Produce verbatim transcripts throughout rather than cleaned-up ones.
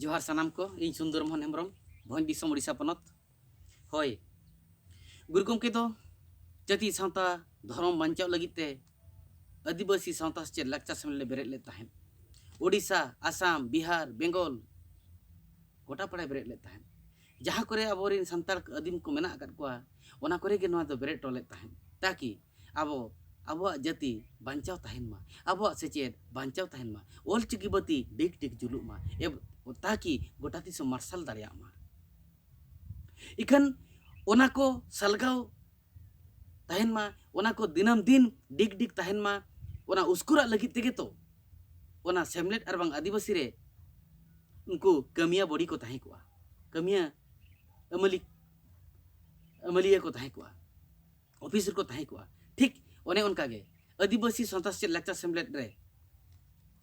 ᱡᱚᱦᱟᱨ ᱥᱟᱱᱟᱢ ᱠᱚ, ᱤᱧ ᱥᱩᱱᱫᱚᱨ ᱢᱳᱦᱚᱱ ᱦᱮᱢᱵᱨᱚᱢ, ᱵᱷᱚᱸᱡᱽ ᱫᱤᱥᱚᱢ, ᱳᱰᱤᱥᱟ ᱯᱚᱱᱚᱛ᱾ ᱦᱳᱭ, ᱜᱩᱨᱩ ᱜᱚᱢᱠᱮ ᱫᱚ ᱡᱟᱹᱛᱤ ᱥᱟᱶᱛᱟ ᱫᱷᱚᱨᱚᱢ ᱵᱟᱧᱪᱟᱣ ᱞᱟᱹᱜᱤᱫ ᱛᱮ ᱟᱹᱫᱤᱵᱟᱹᱥᱤ ᱥᱟᱶᱛᱟ ᱥᱮᱪᱮᱫ ᱞᱟᱠᱪᱟᱨ ᱥᱮᱢᱞᱮᱫ ᱮ ᱵᱮᱨᱮᱫ ᱞᱮᱫ ᱛᱟᱦᱮᱸᱫ᱾ ᱳᱰᱤᱥᱟ, ᱟᱥᱟᱢ, ᱵᱤᱦᱟᱨ, ᱵᱮᱝᱜᱚᱞ ᱜᱚᱴᱟ ᱯᱟᱲᱟᱭ ᱵᱮᱨᱮᱫ ᱞᱮᱫ ᱛᱟᱦᱮᱸᱫ᱾ ᱡᱟᱦᱟᱸ ᱠᱚᱨᱮ ᱟᱵᱚᱨᱮᱱ ᱥᱟᱱᱛᱟᱲ ᱟᱹᱫᱤᱢ ᱠᱚ ᱢᱮᱱᱟᱜ ᱟᱠᱟᱫ ᱠᱚᱣᱟ, ᱚᱱᱟ ᱠᱚᱨᱮ ᱜᱮ ᱱᱚᱣᱟ ᱫᱚ ᱵᱮᱨᱮᱫ ᱦᱚᱴᱚ ᱞᱮᱫ ᱛᱟᱦᱮᱸᱫ, ᱛᱟᱠᱤ ᱟᱵᱚ, ᱟᱵᱚᱣᱟᱜ ᱡᱟᱹᱛᱤ ᱵᱟᱧᱪᱟᱣ ᱛᱟᱦᱮᱱ ᱢᱟ, ᱟᱵᱚᱣᱟᱜ ᱥᱮᱪᱮᱫ ᱵᱟᱧᱪᱟᱣ ᱛᱟᱦᱮᱱ ᱢᱟ, ᱚᱞᱪᱤᱠᱤ ᱵᱟᱹᱛᱤ ᱰᱤᱜᱽ ᱰᱤᱜᱽ ᱡᱩᱞᱩᱜ ᱢᱟ, ᱮᱵ-, ᱛᱟᱠᱤ ᱜᱚᱴᱟ ᱫᱤᱥᱚᱢ ᱢᱟᱨᱥᱟᱞ ᱫᱟᱲᱮᱭᱟᱜ ᱢᱟ᱾ ᱤᱠᱷᱟᱹᱱ ᱚᱱᱟ ᱠᱚ ᱥᱟᱞᱜᱟᱣ ᱛᱟᱦᱮᱱ ᱢᱟ, ᱚᱱᱟ ᱠᱚ ᱫᱤᱱᱟᱹᱢ ᱫᱤᱱ ᱰᱤᱜᱽ ᱰᱤᱜᱽ ᱛᱟᱦᱮᱱ ᱢᱟ, ᱚᱱᱟ ᱩᱥᱠᱩᱨᱟᱜ ᱞᱟᱹᱜᱤᱫ ᱛᱮᱜᱮ ᱛᱚ ᱚᱱᱟ ᱥᱮᱢᱞᱮᱫ ᱟᱨ ᱵᱟᱝ ᱟᱹᱫᱤᱵᱟᱹᱥᱤ ᱨᱮ ᱩᱱᱠᱩ ᱠᱟᱹᱢᱤᱭᱟ ᱵᱚᱰᱤ ᱠᱚ ᱛᱟᱦᱮᱸ ᱠᱚᱜᱼᱟ, ᱠᱟᱹᱢᱤᱭᱟ ᱟᱹᱢᱟᱹᱞᱤ, ᱟᱹᱢᱟᱹᱞᱤᱭᱟᱹ ᱠᱚ ᱛᱟᱦᱮᱸ ᱠᱚᱜᱼᱟ, ᱚᱯᱷᱤᱥ ᱨᱮᱠᱚ ᱛᱟᱦᱮᱸ ᱠᱚᱜᱼᱟ᱾ ᱴᱷᱤᱠ ᱚᱱᱮ ᱚᱱᱠᱟ ᱜᱮ ᱟᱹᱫᱤᱵᱟᱹᱥᱤ ᱥᱟᱶᱛᱟ ᱥᱮᱪᱮᱫ ᱞᱟᱠᱪᱟᱨ ᱥᱮᱢᱞᱮᱫ ᱨᱮ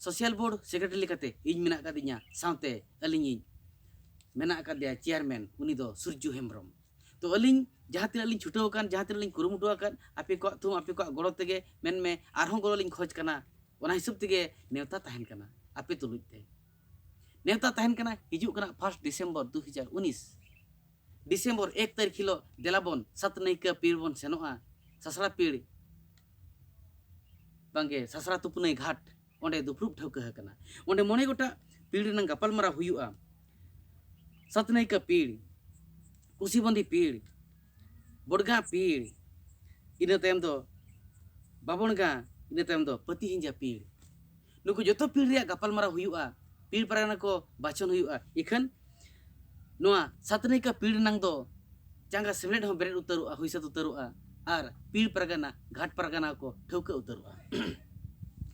ᱥᱳᱥᱟᱞ ᱵᱳᱨᱰ ᱥᱮᱠᱨᱮᱴᱟᱨᱤ ᱞᱮᱠᱟᱛᱮ ᱤᱧ ᱢᱮᱱᱟᱜ ᱟᱠᱟᱫᱤᱧᱟ, ᱥᱟᱶᱛᱮ ᱟᱹᱞᱤᱧᱤᱡ ᱢᱮᱱᱟᱜ ᱟᱠᱟᱫᱮᱭᱟ ᱪᱮᱭᱟᱨᱢᱮᱱ, ᱩᱱᱤ ᱫᱚ ᱥᱩᱨᱡᱩ ᱦᱮᱢᱵᱨᱚᱢ᱾ ᱛᱚ ᱟᱹᱞᱤᱧ ᱡᱟᱦᱟᱸ ᱛᱤᱱᱟᱹᱜ ᱞᱤᱧ ᱪᱷᱩᱴᱟᱹᱣ ᱟᱠᱟᱱ, ᱡᱟᱦᱟᱸ ᱛᱤᱱᱟᱹᱜ ᱞᱤᱧ ᱠᱩᱨᱩᱢᱩᱴᱩ ᱟᱠᱟᱫ, ᱟᱯᱮ ᱠᱚᱣᱟᱜ ᱛᱷᱩᱢ, ᱟᱯᱮ ᱠᱚᱣᱟᱜ ᱜᱚᱲᱚ ᱛᱮᱜᱮ ᱢᱮᱱᱢᱮ, ᱟᱨᱦᱚᱸ ᱜᱚᱲᱚ ᱞᱤᱧ ᱠᱷᱚᱡᱽ ᱠᱟᱱᱟ, ᱚᱱᱟ ᱦᱤᱥᱟᱹᱵ ᱛᱮᱜᱮ ᱱᱮᱣᱛᱟ ᱛᱟᱦᱮᱱ ᱠᱟᱱᱟ ᱟᱯᱮ ᱛᱩᱞᱩᱡ ᱛᱮ᱾ ᱱᱮᱣᱛᱟ ᱛᱟᱦᱮᱱ ᱠᱟᱱᱟ ᱦᱤᱡᱩᱜ ᱠᱟᱱᱟ ᱯᱷᱟᱥᱴ ᱰᱤᱥᱮᱢᱵᱚᱨ ᱫᱩ ᱦᱟᱡᱟᱨ ᱩᱱᱤᱥ, ᱰᱤᱥᱮᱢᱵᱚᱨ ᱮᱠ ᱛᱟᱹᱨᱤᱠᱷ ᱦᱤᱞᱳᱜ ᱫᱮᱞᱟᱵᱚᱱ ᱥᱟᱛ ᱱᱟᱹᱭᱠᱟᱹ ᱯᱤᱲ ᱵᱚᱱ ᱥᱮᱱᱚᱜᱼᱟ, ᱥᱟᱥᱲᱟ ᱯᱤᱲ, ᱵᱟᱝᱜᱮ, ᱥᱟᱥᱲᱟ ᱛᱩᱯᱩᱱᱟᱹᱭ ᱜᱷᱟᱴ, ᱚᱸᱰᱮ ᱫᱩᱯᱲᱩᱵ ᱴᱷᱟᱹᱣᱠᱟᱹ ᱟᱠᱟᱱᱟ᱾ ᱚᱸᱰᱮ ᱢᱚᱬᱮ ᱜᱚᱴᱟᱝ ᱯᱤᱲ ᱨᱮᱱᱟᱜ ᱜᱟᱯᱟᱞᱢᱟᱨᱟᱣ ᱦᱩᱭᱩᱜᱼᱟ᱾ ᱥᱟᱛ ᱱᱟᱹᱭᱠᱟᱹ ᱯᱤᱲ, ᱠᱩᱥᱤᱵᱚᱱᱫᱤ ᱯᱤᱲ, ᱵᱚᱰᱜᱟ ᱯᱤᱲ, ᱤᱱᱟᱹ ᱛᱟᱭᱚᱢ ᱫᱚ ᱵᱟᱵᱚᱱ ᱜᱟᱸ, ᱤᱱᱟᱹ ᱛᱟᱭᱚᱢ ᱫᱚ ᱯᱟᱹᱛᱤ ᱦᱤᱸᱡᱟ ᱯᱤᱲ᱾ ᱱᱩᱠᱩ ᱡᱚᱛᱚ ᱯᱤᱲ ᱨᱮᱭᱟᱜ ᱜᱟᱯᱟᱞᱢᱟᱨᱟᱣ ᱦᱩᱭᱩᱜᱼᱟ, ᱯᱤᱲ ᱯᱟᱨᱜᱟᱱᱟ ᱠᱚ ᱵᱟᱪᱷᱚᱱ ᱦᱩᱭᱩᱜᱼᱟ᱾ ᱤᱠᱷᱟᱹᱱ ᱱᱚᱣᱟ ᱥᱟᱛᱱᱟᱹᱭᱠᱟ ᱯᱤᱲ ᱨᱮᱱᱟᱝ ᱫᱚ ᱪᱟᱸᱜᱟ ᱥᱮᱢᱞᱮᱫ ᱦᱚᱸ ᱵᱮᱨᱮᱫ ᱩᱛᱟᱹᱨᱚᱜᱼᱟ, ᱦᱩᱭ ᱥᱟᱹᱛ ᱩᱛᱟᱹᱨᱚᱜᱼᱟ, ᱟᱨ ᱯᱤᱲ ᱯᱟᱨᱜᱟᱱᱟ, ᱜᱷᱟᱴ ᱯᱟᱨᱜᱟᱱᱟ ᱠᱚ ᱴᱷᱟᱹᱣᱠᱟᱹ ᱩᱛᱟᱹᱨᱚᱜᱼᱟ᱾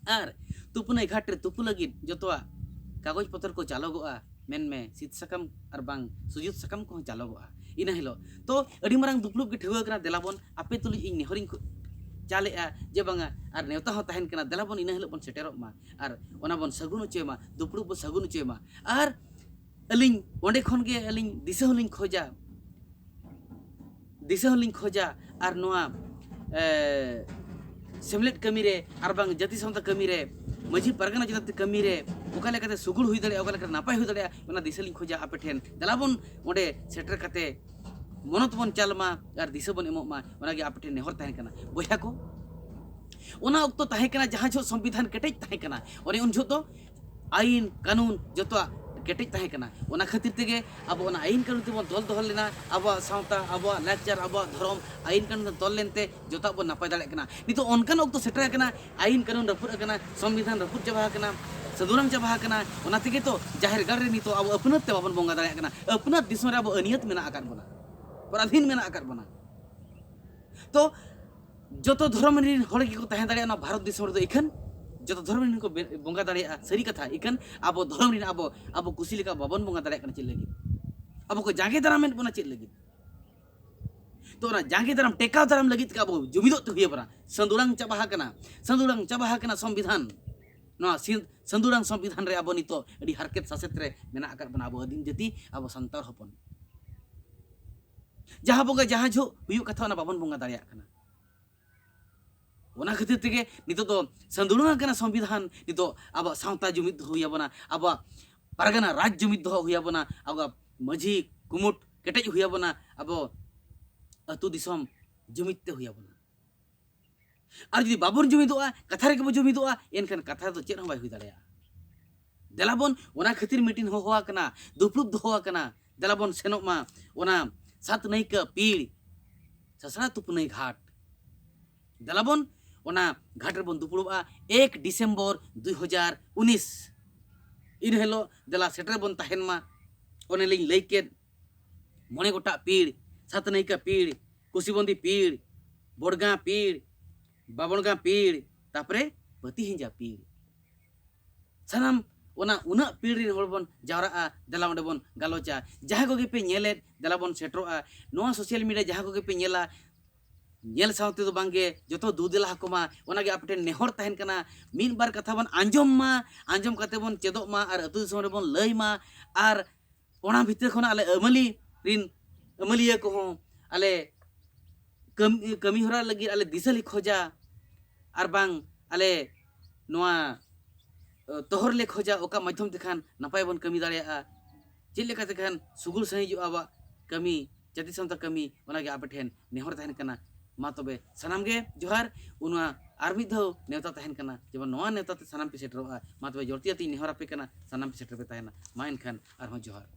ᱟᱨ ᱛᱩᱯᱩᱱᱟᱹᱭ ᱜᱷᱟᱴ ᱨᱮ ᱛᱩᱯᱩ ᱞᱟᱹᱜᱤᱫ ᱡᱚᱛᱚᱣᱟᱜ ᱠᱟᱜᱚᱡᱽ ᱯᱚᱛᱚᱨ ᱠᱚ ᱪᱟᱞᱚᱜᱚᱜᱼᱟ, ᱢᱮᱱᱢᱮ ᱥᱤᱫ ᱥᱟᱠᱟᱢ ᱟᱨ ᱵᱟᱝ ᱥᱩᱡᱩᱛ ᱥᱟᱠᱟᱢ ᱠᱚᱦᱚᱸ ᱪᱟᱞᱚᱜᱚᱜᱼᱟ᱾ ᱤᱱᱟᱹ ᱦᱤᱞᱳᱜ ᱛᱚ ᱟᱹᱰᱤ ᱢᱟᱨᱟᱝ ᱫᱩᱯᱲᱩᱵ ᱜᱮ ᱴᱷᱟᱹᱣᱠᱟᱹ ᱠᱟᱱᱟ, ᱫᱮᱞᱟᱵᱚᱱ ᱟᱯᱮ ᱛᱩᱞᱩᱡ ᱤᱧ ᱱᱮᱦᱚᱨᱤᱧ ᱠᱷᱚ-, ᱪᱟᱞᱮᱜᱼᱟ ᱡᱮ ᱵᱟᱝᱟ, ᱟᱨ ᱱᱮᱣᱛᱟ ᱦᱚᱸ ᱛᱟᱦᱮᱱ ᱠᱟᱱᱟ, ᱫᱮᱞᱟᱵᱚᱱ ᱤᱱᱟᱹ ᱦᱤᱞᱳᱜ ᱵᱚᱱ ᱥᱮᱴᱮᱨᱚᱜ ᱢᱟ ᱟᱨ ᱚᱱᱟ ᱵᱚᱱ ᱥᱟᱹᱜᱩᱱ ᱦᱚᱪᱚᱭ ᱢᱟ, ᱫᱩᱯᱲᱩᱵ ᱵᱚ ᱥᱟᱹᱜᱩᱱ ᱦᱚᱪᱚᱭ ᱢᱟ᱾ ᱟᱨ ᱟᱹᱞᱤᱧ ᱚᱸᱰᱮ ᱠᱷᱚᱱ ᱜᱮ ᱟᱹᱞᱤᱧ ᱫᱤᱥᱟᱹ ᱦᱚᱸᱞᱤᱧ ᱠᱷᱚᱡᱟ, ᱫᱤᱥᱟᱹ ᱦᱚᱸᱞᱤᱧ ᱠᱷᱚᱡᱟ᱾ ᱟᱨ ᱱᱚᱣᱟ, ᱮ, ᱥᱮᱢᱞᱮᱫ ᱠᱟᱹᱢᱤ ᱨᱮ ᱟᱨ ᱵᱟᱝ ᱡᱟᱹᱛᱤ ᱥᱟᱶᱛᱟ ᱠᱟᱹᱢᱤ ᱨᱮ, ᱢᱟᱹᱡᱷᱤ ᱯᱟᱨᱜᱟᱱᱟ ᱡᱟᱹᱛᱤ ᱠᱟᱹᱢᱤ ᱨᱮ ᱚᱠᱟ ᱞᱮᱠᱟᱛᱮ ᱥᱩᱜᱩᱲ ᱦᱩᱭ ᱫᱟᱲᱮᱭᱟᱜᱼᱟ, ᱚᱠᱟ ᱞᱮᱠᱟᱛᱮ ᱱᱟᱯᱟᱭ ᱦᱩᱭ ᱫᱟᱲᱮᱭᱟᱜᱼᱟ, ᱚᱱᱟ ᱫᱤᱥᱟᱹ ᱞᱤᱧ ᱠᱷᱚᱡᱟ ᱟᱯᱮ ᱴᱷᱮᱱ᱾ ᱫᱮᱞᱟ ᱵᱚᱱ ᱚᱸᱰᱮ ᱥᱮᱴᱮᱨ ᱠᱟᱛᱮ ᱢᱚᱱᱚᱛ ᱵᱚᱱ ᱪᱟᱞ ᱢᱟ ᱟᱨ ᱫᱤᱥᱟᱹ ᱵᱚᱱ ᱮᱢᱚᱜ ᱢᱟ, ᱚᱱᱟᱜᱮ ᱟᱯᱮ ᱴᱷᱮᱱ ᱱᱮᱦᱚᱨ ᱛᱟᱦᱮᱸ ᱠᱟᱱᱟ᱾ ᱵᱚᱭᱦᱟ ᱠᱚ, ᱚᱱᱟ ᱚᱠᱛᱚ ᱛᱟᱦᱮᱸ ᱠᱟᱱᱟ ᱡᱟᱦᱟᱸ ᱡᱚᱦᱚᱜ ᱥᱚᱝᱵᱤᱫᱷᱟᱱ ᱠᱮᱴᱮᱡ ᱛᱟᱦᱮᱸ ᱠᱟᱱᱟ, ᱚᱱᱮ ᱩᱱ ᱡᱚᱦᱚᱜ ᱫᱚ ᱟᱹᱭᱤᱱ ᱠᱟᱹᱱᱩᱱ ᱡᱚᱛᱚᱣᱟᱜ ᱠᱮᱴᱮᱡ ᱛᱟᱦᱮᱸ ᱠᱟᱱᱟ᱾ ᱚᱱᱟ ᱠᱷᱟᱹᱛᱤᱨ ᱛᱮᱜᱮ ᱟᱵᱚ ᱚᱱᱟ ᱟᱹᱭᱤᱱ ᱠᱟᱹᱱᱩᱱ ᱛᱮᱵᱚᱱ ᱛᱚᱞ ᱫᱚᱦᱚ ᱞᱮᱱᱟ᱾ ᱟᱵᱚᱣᱟᱜ ᱥᱟᱶᱛᱟ, ᱟᱵᱚᱣᱟᱜ ᱞᱟᱠᱪᱟᱨ, ᱟᱵᱚᱣᱟᱜ ᱫᱷᱚᱨᱚᱢ ᱟᱹᱭᱤᱱ ᱠᱟᱹᱱᱩᱱ ᱛᱮ ᱛᱚᱞ ᱞᱮᱱᱛᱮ ᱡᱚᱛᱚᱣᱟᱜ ᱵᱚᱱ ᱱᱟᱯᱟᱭ ᱫᱟᱲᱮᱭᱟᱜ ᱠᱟᱱᱟ᱾ ᱱᱤᱛᱚᱜ ᱚᱱᱠᱟᱱ ᱚᱠᱛᱚ ᱥᱮᱴᱮᱨ ᱟᱠᱟᱱᱟ, ᱟᱹᱭᱤᱱ ᱠᱟᱹᱱᱩᱱ ᱨᱟᱹᱯᱩᱫ ᱟᱠᱟᱱᱟ, ᱥᱚᱝᱵᱤᱫᱷᱟᱱ ᱨᱟᱹᱯᱩᱫ ᱪᱟᱵᱟ ᱟᱠᱟᱱᱟ, ᱥᱟᱹᱫᱩᱲᱟᱝ ᱪᱟᱵᱟ ᱟᱠᱟᱱᱟ᱾ ᱚᱱᱟ ᱛᱮᱜᱮ ᱛᱚ ᱡᱟᱦᱮᱨ ᱜᱟᱲ ᱨᱮ ᱱᱤᱛᱚᱜ ᱟᱵᱚ ᱟᱹᱯᱱᱟᱹᱛ ᱛᱮ ᱵᱟᱵᱚᱱ ᱵᱚᱸᱜᱟ ᱫᱟᱲᱮᱭᱟᱜ ᱠᱟᱱᱟ᱾ ᱟᱹᱯᱱᱟᱹᱛ ᱫᱤᱥᱚᱢ ᱨᱮ ᱟᱵᱚ ᱟᱹᱱᱤᱭᱟᱹᱛ ᱢᱮᱱᱟᱜ ᱟᱠᱟᱫ ᱵᱚᱱᱟ, ᱯᱚᱨᱟᱫᱷᱤᱱ ᱢᱮᱱᱟᱜ ᱟᱠᱟᱫ ᱵᱚᱱᱟ᱾ ᱛᱚ ᱡᱚᱛᱚ ᱫᱷᱚᱨᱚᱢ ᱨᱮᱱ ᱦᱚᱲ ᱜᱮᱠᱚ ᱛᱟᱦᱮᱸ ᱫᱟᱲᱮᱭᱟᱜᱼᱟ ᱱᱚᱣᱟ ᱵᱷᱟᱨᱚᱛ ᱫᱤᱥᱚᱢ ᱨᱮᱫᱚ᱾ ᱤᱠᱷᱟᱹᱱ ᱡᱚᱛᱚ ᱫᱷᱚᱨᱚᱢ ᱨᱮᱱ ᱠᱚ ᱵᱮ- ᱵᱚᱸᱜᱟ ᱫᱟᱲᱮᱭᱟᱜᱼᱟ, ᱥᱟᱹᱨᱤ ᱠᱟᱛᱷᱟ᱾ ᱤᱠᱷᱟᱹᱱ ᱟᱵᱚ ᱫᱷᱚᱨᱚᱢ ᱨᱮᱱ ᱟᱵᱚ, ᱟᱵᱚ ᱠᱩᱥᱤ ᱞᱮᱠᱟ ᱵᱟᱵᱚᱱ ᱵᱚᱸᱜᱟ ᱫᱟᱲᱮᱭᱟᱜ ᱠᱟᱱᱟ᱾ ᱪᱮᱫ ᱞᱟᱹᱜᱤᱫ? ᱟᱵᱚ ᱠᱚ ᱡᱟᱸᱜᱮ ᱫᱟᱨᱟᱢᱮᱫ ᱵᱚᱱᱟ ᱪᱮᱫ ᱞᱟᱹᱜᱤᱫ? ᱛᱚ ᱚᱱᱟ ᱡᱟᱸᱜᱮ ᱫᱟᱨᱟᱢ, ᱴᱮᱠᱟᱣ ᱫᱟᱨᱟᱢ ᱞᱟᱹᱜᱤᱫ ᱛᱮ ᱟᱵᱚ ᱡᱩᱢᱤᱫᱚᱜ ᱛᱮ ᱦᱩᱭ ᱟᱵᱚᱱᱟ᱾ ᱥᱟᱹᱫᱩᱲᱟᱝ ᱪᱟᱵᱟ ᱟᱠᱟᱱᱟ, ᱥᱟᱹᱫᱩᱲᱟᱝ ᱪᱟᱵᱟ ᱟᱠᱟᱱᱟ ᱥᱚᱝᱵᱤᱫᱷᱟᱱ᱾ ᱱᱚᱣᱟ ᱥᱤ- ᱥᱟᱹᱫᱩᱲᱟᱝ ᱥᱚᱝᱵᱤᱫᱷᱟᱱ ᱨᱮ ᱟᱵᱚ ᱱᱤᱛᱚᱜ ᱟᱹᱰᱤ ᱦᱟᱨᱠᱮᱛ ᱥᱟᱥᱮᱛ ᱨᱮ ᱢᱮᱱᱟᱜ ᱟᱠᱟᱫ ᱵᱚᱱᱟ, ᱟᱵᱚ ᱟᱹᱫᱤᱢ ᱡᱟᱹᱛᱤ, ᱟᱵᱚ ᱥᱟᱱᱛᱟᱲ ᱦᱚᱯᱚᱱ᱾ ᱡᱟᱦᱟᱸ ᱵᱚᱸᱜᱟ ᱡᱟᱦᱟᱸ ᱡᱚᱦᱚᱜ ᱦᱩᱭᱩᱜ ᱠᱟᱛᱷᱟ, ᱚᱱᱟ ᱵᱟᱵᱚᱱ ᱵᱚᱸᱜᱟ ᱫᱟᱲᱮᱭᱟᱜ ᱠᱟᱱᱟ᱾ ᱚᱱᱟ ᱠᱷᱟᱹᱛᱤᱨ ᱛᱮᱜᱮ ᱱᱤᱛᱚᱜ ᱫᱚ ᱥᱟᱹᱫᱩᱲᱟᱝ ᱟᱠᱟᱱᱟ ᱥᱚᱝᱵᱤᱫᱷᱟᱱ᱾ ᱱᱤᱛᱚᱜ ᱟᱵᱚᱣᱟᱜ ᱥᱟᱶᱛᱟ ᱡᱩᱢᱤᱫ ᱦᱩᱭ ᱟᱵᱚᱱᱟ, ᱟᱵᱚᱣᱟᱜ ᱯᱟᱨᱜᱟᱱᱟ ᱨᱟᱡᱽ ᱡᱩᱢᱤᱫ ᱫᱚᱦᱚ ᱦᱩᱭ ᱟᱵᱚᱱᱟ, ᱟᱵᱚᱣᱟᱜ ᱢᱟᱹᱡᱷᱤ ᱠᱩᱢᱩᱴ ᱠᱮᱴᱮᱡ ᱦᱩᱭ ᱟᱵᱚᱱᱟ, ᱟᱵᱚ ᱟᱹᱛᱩ ᱫᱤᱥᱚᱢ ᱡᱩᱢᱤᱫ ᱛᱮ ᱦᱩᱭ ᱟᱵᱚᱱᱟ᱾ ᱟᱨ ᱡᱩᱫᱤ ᱵᱟᱵᱚᱱ ᱡᱩᱢᱤᱫᱚᱜᱼᱟ, ᱠᱟᱛᱷᱟ ᱨᱮᱜᱮ ᱵᱚ ᱡᱩᱢᱤᱫᱚᱜᱼᱟ, ᱮᱱᱠᱷᱟᱱ ᱠᱟᱛᱷᱟ ᱫᱚ ᱪᱮᱫ ᱦᱚᱸ ᱵᱟᱭ ᱦᱩᱭ ᱫᱟᱲᱮᱭᱟᱜᱼᱟ᱾ ᱫᱮᱞᱟ ᱵᱚᱱ, ᱚᱱᱟ ᱠᱷᱟᱹᱛᱤᱨ ᱢᱤᱴᱤᱝ ᱦᱚᱦᱚ ᱟᱠᱟᱱᱟ, ᱫᱩᱯᱲᱩᱵ ᱫᱚᱦᱚ ᱟᱠᱟᱱᱟ᱾ ᱫᱮᱞᱟ ᱵᱚᱱ ᱥᱮᱱᱚᱜ ᱢᱟ ᱚᱱᱟ ᱥᱟᱛ ᱱᱟᱹᱭᱠᱟᱹ ᱯᱤᱲ ᱥᱟᱥᱲᱟ ᱛᱩᱯᱩᱱᱟᱹᱭ ᱜᱷᱟᱴ᱾ ᱫᱮᱞᱟ ᱵᱚᱱ ᱚᱱᱟ ᱜᱷᱟᱴ ᱨᱮᱵᱚᱱ ᱫᱩᱯᱲᱩᱵᱼᱟ ᱮᱠ ᱰᱤᱥᱮᱢᱵᱚᱨ ᱫᱩᱭ ᱦᱟᱡᱟᱨ ᱩᱱᱤᱥ᱾ ᱤᱱᱟᱹ ᱦᱤᱞᱳᱜ ᱫᱮᱞᱟ ᱥᱮᱴᱮᱨ ᱵᱚᱱ ᱛᱟᱦᱮᱱ ᱢᱟ᱾ ᱚᱱᱮ ᱞᱤᱧ ᱞᱟᱹᱭ ᱠᱮᱫ, ᱢᱚᱬᱮ ᱜᱚᱴᱟᱜ ᱯᱤᱲ, ᱥᱟᱛ ᱱᱟᱹᱭᱠᱟᱹ ᱯᱤᱲ, ᱠᱩᱥᱤᱵᱚᱱᱫᱤ ᱯᱤᱲ, ᱵᱚᱲᱜᱟ ᱯᱤᱲ, ᱵᱟᱵᱚᱲᱜᱟ ᱯᱤᱲ, ᱛᱟᱯᱚᱨᱮ ᱯᱟᱹᱛᱤᱦᱤᱸᱡᱟ ᱯᱤᱲ᱾ ᱥᱟᱱᱟᱢ ᱚᱱᱟ ᱩᱱᱟᱹᱜ ᱯᱤᱲ ᱨᱮᱱ ᱦᱚᱲ ᱵᱚᱱ ᱡᱟᱣᱨᱟᱜᱼᱟ, ᱫᱮᱞᱟ ᱚᱸᱰᱮ ᱵᱚᱱ ᱜᱟᱞᱚᱪᱟ᱾ ᱡᱟᱦᱟᱸᱭ ᱠᱚᱜᱮ ᱯᱮ ᱧᱮᱞᱮᱫ, ᱫᱮᱞᱟ ᱵᱚᱱ ᱥᱮᱴᱮᱨᱚᱜᱼᱟ᱾ ᱱᱚᱣᱟ ᱥᱳᱥᱟᱞ ᱢᱤᱰᱤᱭᱟ ᱡᱟᱦᱟᱸ ᱠᱚᱜᱮ ᱯᱮ ᱧᱮᱞᱟ, ᱧᱮᱞ ᱥᱟᱶ ᱛᱮᱫᱚ ᱵᱟᱝᱜᱮ, ᱡᱚᱛᱚ ᱫᱩ ᱫᱮᱞᱟ ᱟᱠᱚ ᱢᱟ᱾ ᱚᱱᱟᱜᱮ ᱟᱯᱮ ᱴᱷᱮᱱ ᱱᱮᱦᱚᱨ ᱛᱟᱦᱮᱱ ᱠᱟᱱᱟ, ᱢᱤᱫ ᱵᱟᱨ ᱠᱟᱛᱷᱟ ᱵᱚᱱ ᱟᱸᱡᱚᱢ ᱢᱟ, ᱟᱸᱡᱚᱢ ᱠᱟᱛᱮ ᱵᱚᱱ ᱪᱮᱫᱚᱜ ᱢᱟ ᱟᱨ ᱟᱹᱛᱩ ᱫᱤᱥᱚᱢ ᱨᱮᱵᱚᱱ ᱞᱟᱹᱭ ᱢᱟ᱾ ᱟᱨ ᱚᱱᱟ ᱵᱷᱤᱛᱤᱨ ᱠᱷᱚᱱᱟᱜ ᱟᱞᱮ ᱟᱹᱢᱟᱹᱞᱤ ᱨᱤᱱ ᱟᱹᱢᱟᱹᱞᱤᱭᱟᱹ ᱠᱚᱦᱚᱸ ᱟᱞᱮ ᱠᱟᱹᱢᱤ, ᱠᱟᱹᱢᱤ ᱦᱚᱨᱟ ᱞᱟᱹᱜᱤᱫ ᱟᱞᱮ ᱫᱤᱥᱟᱹ ᱞᱮ ᱠᱷᱚᱡᱟ᱾ ᱟᱨ ᱵᱟᱝ ᱟᱞᱮ ᱱᱚᱣᱟ ᱛᱚᱦᱚᱨ ᱞᱮ ᱠᱷᱚᱡᱟ, ᱚᱠᱟ ᱢᱟᱫᱽᱫᱷᱚᱢ ᱛᱮᱠᱷᱟᱱ ᱱᱟᱯᱟᱭ ᱵᱚᱱ ᱠᱟᱹᱢᱤ ᱫᱟᱲᱮᱭᱟᱜᱼᱟ, ᱪᱮᱫ ᱞᱮᱠᱟᱛᱮ ᱠᱷᱟᱱ ᱥᱩᱜᱩᱲ ᱥᱟᱺᱦᱤᱡᱚᱜᱼᱟ ᱟᱵᱚᱣᱟᱜ ᱠᱟᱹᱢᱤ, ᱡᱟᱹᱛᱤ ᱥᱟᱶᱛᱟ ᱠᱟᱹᱢᱤ, ᱚᱱᱟᱜᱮ ᱟᱯᱮ ᱴᱷᱮᱱ ᱱᱮᱦᱚᱨ ᱛᱟᱦᱮᱱ ᱠᱟᱱᱟ᱾ ᱢᱟ ᱛᱚᱵᱮ ᱥᱟᱱᱟᱢ ᱜᱮ ᱡᱚᱦᱟᱨ᱾ ᱚᱱᱟ ᱟᱨ ᱢᱤᱫ ᱫᱷᱟᱣ ᱱᱮᱣᱛᱟ ᱛᱟᱦᱮᱱ ᱠᱟᱱᱟ, ᱡᱮᱢᱚᱱ ᱱᱚᱣᱟ ᱱᱮᱣᱛᱟ ᱛᱮ ᱥᱟᱱᱟᱢ ᱯᱮ ᱥᱮᱴᱮᱨᱚᱜᱼᱟ᱾ ᱢᱟ ᱛᱚᱵᱮ ᱡᱚᱲᱛᱤ ᱟᱛᱤᱧ ᱱᱮᱦᱚᱨ ᱟᱯᱮ ᱠᱟᱱᱟ, ᱥᱟᱱᱟᱢ ᱯᱮ ᱥᱮᱴᱮᱨ ᱯᱮ ᱛᱟᱦᱮᱱᱟ᱾ ᱢᱟ ᱮᱱᱠᱷᱟᱱ ᱟᱨᱦᱚᱸ ᱡᱚᱦᱟᱨ᱾